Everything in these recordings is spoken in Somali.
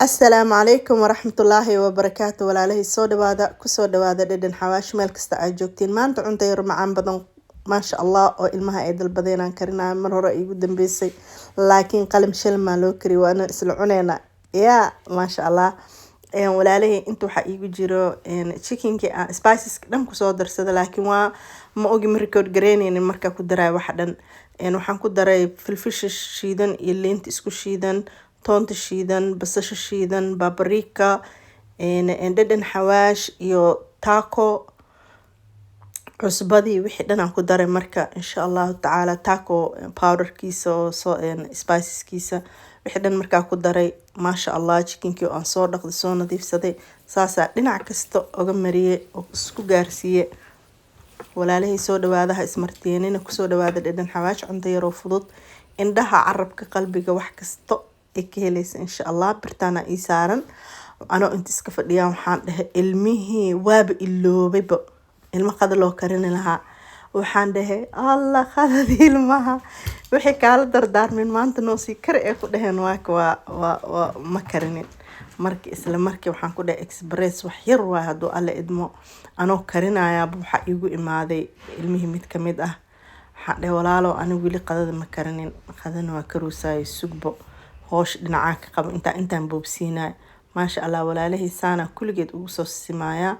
Asalaamu calaykum waraxmatullaahi wabarakaatu. Walaalahey, soo dhawaada, kusoo dhawaada Dhadhan Xawaash. Meel kasta aad joogtiin, maanta cunto yar macaan badan, maasha Allah, oo ilmaha ay dalbadeen aan karinayo. Mar hore igu dambeysay, laakiin qalim shilmaa loo kariyo, waana isla cuneynaa. Yaa maasha Allah. Walaalahey, inta waxaa iigu jiro chickenki aan spiceska dhan kusoo darsada, laakiin waa ma ogi, ma record gareyneynin markaa ku darayo waxa dhan. Waxaan ku daray filfisha shiidan iyo liinta isku shiidan, toonta shiidan, basasha shiidan, paprika, dhadhan xawaash iyo taco, cusbadii, wixii dhan aan ku daray. Marka insha Allahu tacaala taco powderkiisa oo soo spiceskiisa, wixii dhan markaa ku daray, maasha Allah, chickenkii oo aan soo dhaqday, soo nadiifsaday, saasaa dhinac kasta oga mariyay oo isku gaarsiiyey. Walaalahey, soo dhawaadaha, ismartiyeenina, kusoo dhawaada Dhadhan Xawaash. Cunto yaroo fudud, indhaha, carabka, qalbiga, wax kasta ay ka helaysa insha Allah. Birtaana ii saaran, anoo inta iska fadhiyaan, waxaan dhahay ilmihii waaba iloobayba, ilmo qada loo karini lahaa. Waxaan dhahay, "Allah, qadadii ilmaha waxay kaala dardaarmeen maanta noo sii kari," ee ku dhaheen. Waaka waa ma karinin. Marka isla markii waxaan ku dhahay express wax yar waay, hadduu Alle idmo. Anoo karinayaaba waxaa iigu imaaday ilmihii mid kamid ah. Waxaan dhahay, "Walaalo, ani weli qadada ma karinin, qadana waa karuusaayo, sugbo, hoosh dhinacaa ka qabo intaan boobsiinayo." Maasha Allah, walaalahii, saana kulligeed ugu soo simaaya.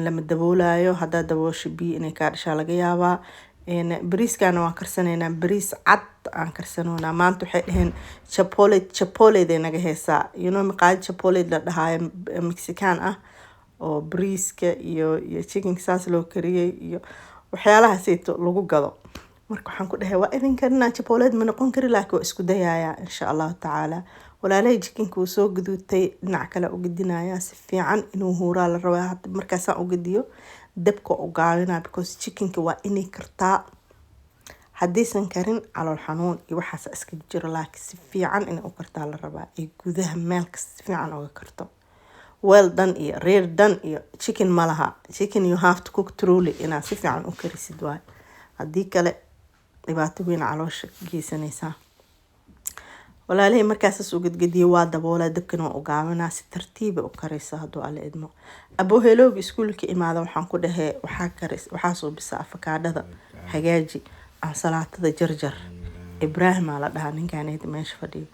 Lama daboolayo. Haddaa daboosho, biyo inay kaa dhashaa laga yaabaa. Bariiskana waan karsanaynaa, bariis cad aan karsanoonaa maanta. Waxay dhaheen chipotle, chipotle ay naga heesaa, maqaayad chipotle la dhahaayo, Mexican ah, oo bariiska iyo chickenka saas loo kariyey iyo waxyaalahaasayto lagu gado. Marka waxaan ku dhahay, "Waa idin karinaa, chipotle ma noqon kari, laakiin waa isku dayayaa insha Allahu tacaala." Walaalahey, chickenka wuu soo gaduutay, dhinac kale u gedinayaa. Si fiican inuu huuraa la rabaa. Hadda markaasaan u gediyo, dabka u gaabinaa, because chickenka waa inay kartaa. Haddaysan karin, calool xanuun iyo waxaas iska jiro, laakiin si fiican inay u kartaa la rabaa, ay gudaha meel kasta si fiican uga karto. Well done iyo rare done iyo chicken ma laha. Chicken you have to cook truly, inaad si fiican u karisid waay. Haddii kale dhibaato weyn caloosha geysanaysaa. Walaalihii, markaasaas u gedgediyay, waa daboolaa, dabkana waa u gaabinaa, si tartiiba u karaysa hadduu Alle idmo. Aboohelooga iskuulka imaada, waxaan ku dhahey, "Waxaa karis, waxaa suubisa afakaadhada, hagaaji, ansalaatada jarjar." Ibraahimaa la dhahaa ninkaaneyda meesha fadhiyo.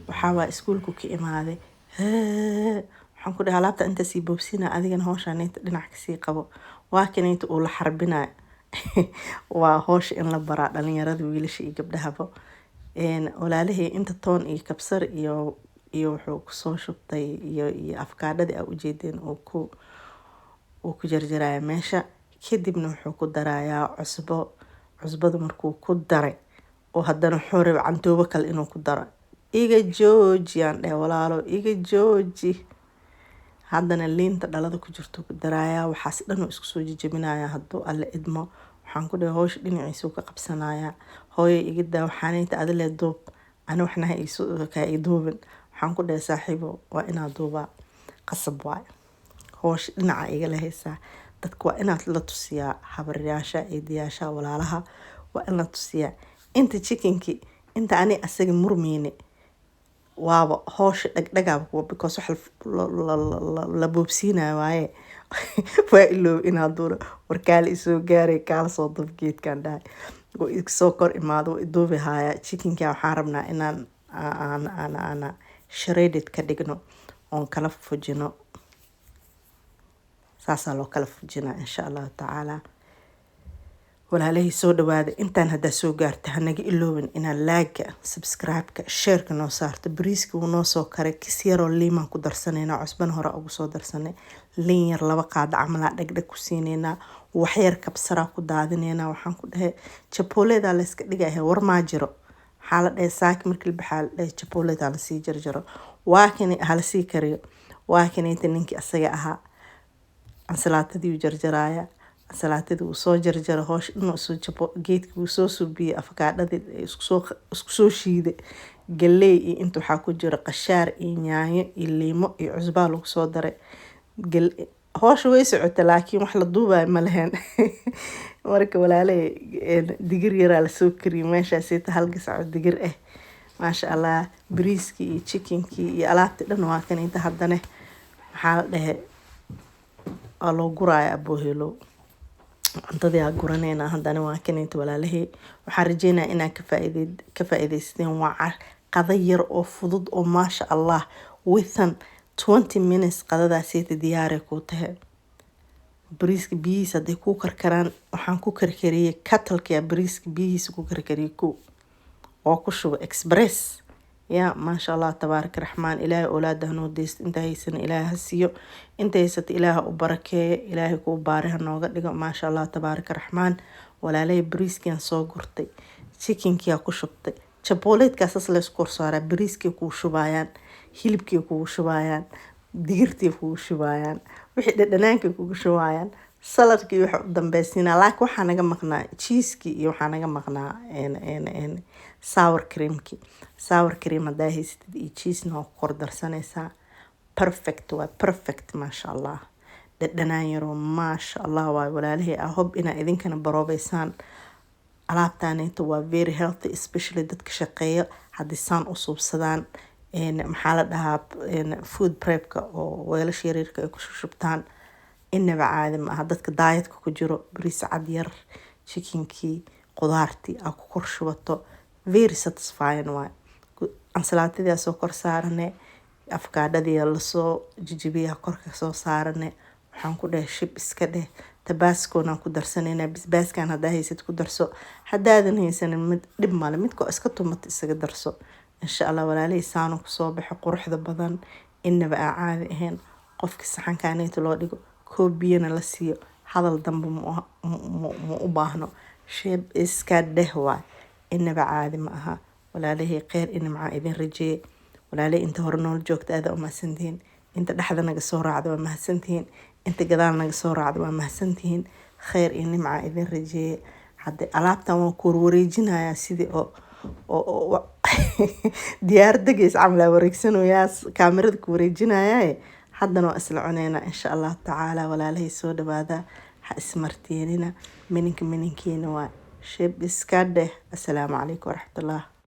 Waxaa waa iskuulku ka imaaday. Waxaan ku dhahay, "Alaabta inta sii boobsina, adigana howshaaneyta dhinac kasii qabo." Waa kaneyta uu la xarbinayo. Waa howsha in la baraa dhalinyarada, wiilasha iyo gabdhahaba. Walaalihii, inta toon iyo kabsar iyo wuxuu kusoo shubtay iyo afkaadhadii aa ujeedeen uu ku jarjaraya meesha. Kadibna wuxuu ku darayaa cusbo. Cusbada markuu ku daray oo haddana wuxuu rabay cantoobo kale inuu ku daro. "Iga jooji," aan dheh, "walaalo, iga jooji." Haddana liinta dhalada ku jirto ku darayaa. Waxaas dhan uu isku soo jejebinayaa hadduu Alle idmo. Waxaan ku dhahay, howsha dhinaciisuu ka qabsanayaa. "Hooyo, iga daa waxaanayta, adile duub, ani waxnaha kaa i duubin." Waxaan ku dhahay, "Saaxiibo, waa inaad duubaa, qasab waay, howsha dhinaca igala haysaa. Dadka waa inaad la tusiyaa, habaryaasha, eedayaasha, walaalaha waa in la tusiyaa." Inta chickenki, inta ani asaga murmeyne, waaba howsha dhagdhagaaba kuwa, because wax la boobsiinayo waaye. Waa iloob inaad duuro. Warkaale isoo gaaray, "Kaala soo dub geedkan," dhahay. Wuu isoo kor imaado, wuu iduubi haaya. Chickenka waxaan rabnaa inaan aan shredded ka dhigno oon kala fujino. Saasaa loo kala fujinaa insha Allahu tacaala. Walaalahii, soo dhawaada. Intaan haddaa soo gaarta, hanaga iloobin inaad like-ga, subscribe-ka, share-ka noo saarto. Bariiska wuu noo soo karay. Kis yaroo liimaan ku darsaneynaa, cusbana hore ugu soo darsanay. Liin yar laba qaado camalaa dhegdheg ku siineynaa, waxyar kabsaraa ku daadineynaa. Waxaan ku dhahay, chipotle-da layska dhigahay, war maa jiro. Waxaa la dhahay saaki markii la baxaa, la dhahay chipotle-da lasii jarjaro, waa kani halasii kariyo. Waa kanayta ninkii asaga ahaa ansalaatadii uu jarjaraaya. Ansalaatadii uu soo jarjara, hoosh dhan soo jabo, geedkii uu soo subiyey, afakaadhadii isku soo shiiday, galey iyo inta waxaa ku jira qashaar iyo yaanyo iyo liimo iyo cusbaa lagu soo daray. Howsha way socota, laakiin wax la duubayo ma lahayn. Marka walaaley, digir yaraa lasoo kariyay meeshaasita, hal gasaco digir ah. Maasha Allah, bariiskii iyo chickenkii iyo alaabtii dhan waa kan inta. Haddane maxaa la dhehe, waa loo guraya aboohelow, cuntadii aa guraneyna. Haddana waa kan inta, walaalahey. Waxaan rajeynaya inaad ka faa-iideysteen. Waa qada yar oo fudud oo maasha Allah, within 20 minutes qadadaaseyta diyaaray kuu tahay. Bariiska biyihiisa hadday kuu karkaraan, waxaan ku karkariyey kettleka, bariiska biyihiisa ku karkariyey, ku oo ku shuba express ya. Maasha Allah, tabaaraka raxmaan. Ilaahay oolaada hanoo deysto, inta haysana Ilaahay ha siiyo, inta haysata Ilaaha u barakeeyo, Ilaahay kuu baari ha nooga dhigo. Maasha Allah, tabaaraka raxmaan. Walaalay, bariiskian soo gurtay, chickenkia ku shubtay, chipotleekaasas laysku korsaaraa. Bariiskay kuu shubayaan, hilibkay kugu shubayaan, digirtay kugu shubayaan, wixii dhadhanaankay kugu shubayaan, saladkii waxa u dambeysiinaa. Laakiin waxaa naga maqnaa cheesekii iyo waxaa naga maqnaa sour creamkii. Sour cream haddaa haysatid iyo cheesena waa ku kor darsanaysaa. Perfect waa, perfect. Maasha Allah, dhadhanaan yaroo maasha Allah waay. Walaalihii, I hope inaa idinkana baroobeysaan. Alaabtaaneyta waa very healthy, especially dadka shaqeeya haddii saan u suubsadaan. Maxaa la dhahaa, food prepka oo weelasha yaryarka ay ku shushubtaan, inaba caadi ma aha. Dadka dietka ku jiro, bariis cad yar, chickenkii, qudaartii aa ku kor shubato, very satisfying waay. Ansalaatadii soo kor saarane, afkaadhadii lasoo jijibiya korka soo saarane. Waxaan ku dheh, shib iska dheh. Tabascona ku darsanayna, basbaaskan haddaa haysad ku darso, haddaadan haysanin mid dhib male, midkoo iska tumata isaga darso, insha Allah. Walaalihii, saanu kusoo baxo quruxda badan, inaba aan caadi ahayn. Qofka saxankaaneyta loo dhigo, koob biyana la siiyo, hadal dambe ma u baahno. Shib iska dheh waay, inaba caadi ma aha. Walaalihii, kheyr ina macaa idin rajeeye. Walaalihii, inta hore noola joogta aada u mahadsantihiin, inta dhexda naga soo raacda waa mahadsantihiin, inta gadaal naga soo raacda waa mahadsantihiin. Kheyr iyo nimcaa idin rajeeye. Hadde alaabtan waan ku warwareejinayaa sidii oo diyaar degays camal aa wareegsanayaa, kaamirada ku wareejinayaa. Haddana waa isla cuneynaa, insha Allahu tacaala. Walaalahay, soo dhawaada, ha ismarteenina. Mininka mininkiina waa, shib iska dheh. Assalaamu calaykum waraxmatullah.